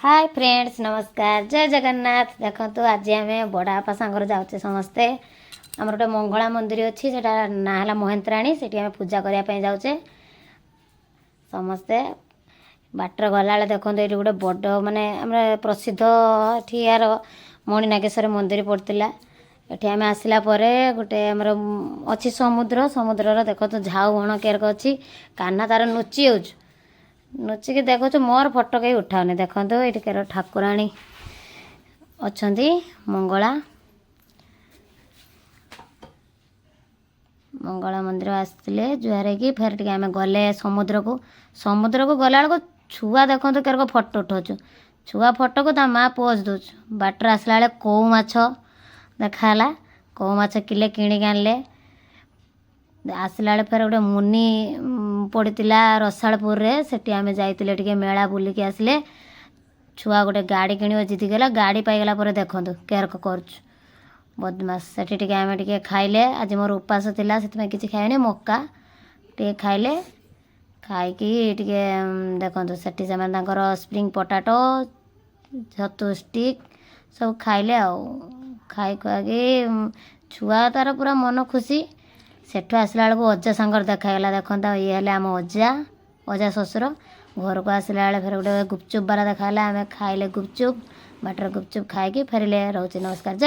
ହାଏ friends, ନମସ୍କାର, ଜୟ ଜଗନ୍ନାଥ। ଦେଖନ୍ତୁ, ଆଜି ଆମେ ବଡ଼ ବାପା ସାଙ୍ଗରେ ଯାଉଛେ ସମସ୍ତେ। ଆମର ଗୋଟେ ମଙ୍ଗଳା ମନ୍ଦିର ଅଛି, ସେଟା ନାଁ ହେଲା ମହେନ୍ତ୍ରାଣୀ। ସେଠି ଆମେ ପୂଜା କରିବା ପାଇଁ ଯାଉଛେ ସମସ୍ତେ। ବାଟରେ ଗଲାବେଳେ ଦେଖନ୍ତୁ, ଏଇଠି ଗୋଟେ ବଡ଼ ମାନେ ଆମର ପ୍ରସିଦ୍ଧ ଏଠି ଏହାର ମଣିନାଗେଶ୍ୱର ମନ୍ଦିର ପଡ଼ିଥିଲା। ଏଠି ଆମେ ଆସିଲା ପରେ ଗୋଟେ ଆମର ଅଛି ସମୁଦ୍ର। ସମୁଦ୍ରର ଦେଖନ୍ତୁ ଝାଉ ବଣ କେରକ ଅଛି। କାହ୍ନା ତାର ନୁଚି ଯାଉଛୁ, ନୁଚିକି ଦେଖୁଛୁ, ମୋର ଫଟୋ କେହି ଉଠାଉନି। ଦେଖନ୍ତୁ, ଏଇଠି କେର ଠାକୁରାଣୀ ଅଛନ୍ତି, ମଙ୍ଗଳା। ମଙ୍ଗଳା ମନ୍ଦିର ଆସିଥିଲେ ଜୁହାର ହେଇକି ଫେର ଟିକେ ଆମେ ଗଲେ ସମୁଦ୍ରକୁ। ସମୁଦ୍ରକୁ ଗଲାବେଳକୁ ଛୁଆ ଦେଖନ୍ତୁ କେରକ ଫଟୋ ଉଠାଉଛୁ। ଛୁଆ ଫଟୋକୁ ତା ମା ପୋଜ୍ ଦେଉଛୁ। ବାଟରେ ଆସିଲା ବେଳେ କଉ ମାଛ ଦେଖାହେଲା। କଉ ମାଛ କିଲେ କିଣିକି ଆଣିଲେ। ଆସିଲା ବେଳେ ଫେର ଗୋଟେ ମୁନି ପଡ଼ିଥିଲା ରସାଳପୁରରେ, ସେଠି ଆମେ ଯାଇଥିଲେ, ଟିକେ ମେଳା ବୁଲିକି ଆସିଲେ। ଛୁଆ ଗୋଟେ ଗାଡ଼ି କିଣିବ ଜିଦି ଗଲା। ଗାଡ଼ି ପାଇଗଲା ପରେ ଦେଖନ୍ତୁ କେରକ କରୁଛୁ ବଦମାସ। ସେଠି ଟିକେ ଆମେ ଟିକେ ଖାଇଲେ। ଆଜି ମୋର ଉପାସ ଥିଲା, ସେଥିପାଇଁ କିଛି ଖାଇନି, ମକା ଟିକେ ଖାଇଲେ। ଖାଇକି ଟିକେ ଦେଖନ୍ତୁ, ସେଠି ସେମାନେ ତାଙ୍କର ସ୍ପ୍ରିଙ୍ଗ ପଟାଟୋ, ଛତୁ ଷ୍ଟିକ୍ ସବୁ ଖାଇଲେ। ଆଉ ଖାଇ ଖୁଆକି ଛୁଆ ତାର ପୁରା ମନ ଖୁସି। ସେଠୁ ଆସିଲା ବେଳକୁ ଅଜା ସାଙ୍ଗରେ ଦେଖା ହେଇଗଲା। ଦେଖନ୍ତୁ, ଆଉ ଇଏ ହେଲେ ଆମ ଅଜା, ଅଜା ଶ୍ୱଶୁର। ଘରକୁ ଆସିଲା ବେଳେ ଫେର ଗୋଟେ ଗୁପଚୁପ୍ ବାଲା ଦେଖା ହେଲା। ଆମେ ଖାଇଲେ ଗୁପଚୁପ୍। ବାଟରେ ଗୁପଚୁପ୍ ଖାଇକି ଫେରିଲେ। ରହୁଛି, ନମସ୍କାର, ଜୟ